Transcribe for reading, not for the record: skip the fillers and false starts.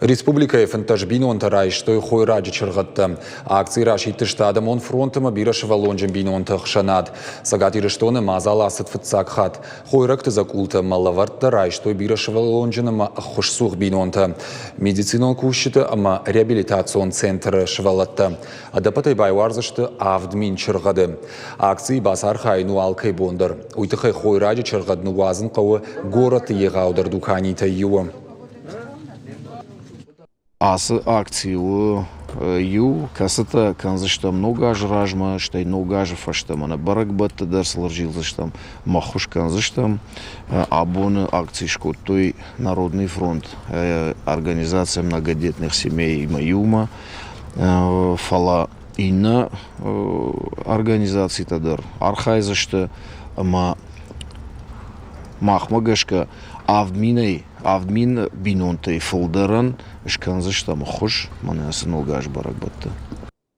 Республикӕйы 15 бинонтӕ райстой хойраджы чыргъӕдтӕ. Акци расидтысты Адӕмон фронт ӕмӕ бирӕсывӕллонджын бинонты ӕхсӕнад. Цӕгат Ирыстоны мадзал ацыд фыццаг хатт. Хойрӕгты дзӕкъултӕ ӕмӕ лӕвӕрттӕ райстой бирӕсывӕллонджын ӕмӕ ӕххуысцух бинонтӕ, медицинон кусджыты ӕмӕ реабилитацион центры сывӕллӕттӕ. Ӕдӕппӕтӕй байуардзысты 7000 чыргъӕды. Акцийы бацархайын у алкӕй бон дӕр. Уый тыххӕй хойраджы чыргъӕд ныууадзын хъӕуы горӕты егъаудӕр дуканитӕй иуы. Ацы акци у иу, кӕцытӕ кӕндзыстӕм ног азы размӕ, стӕй ног азы фӕстӕ мӕнӕ бӕрӕгбӕтты дӕр сыл ӕрзилдзыстӕм ӕмӕ ӕххуыс кӕндзыстӕм. Абоны акци скодтой Народный фронт организация многодетных семей-имӕ иумӕ, фӕлӕ иннӕ организацитӕ дӕр архайдзысты ӕмӕ махмӕ гӕсгӕ 7000-ӕй 7000 бинонтӕй фылдӕрӕн скӕндзыстӕм ӕххуыс мӕнӕ ацы ног аз бӕрӕгбӕтты.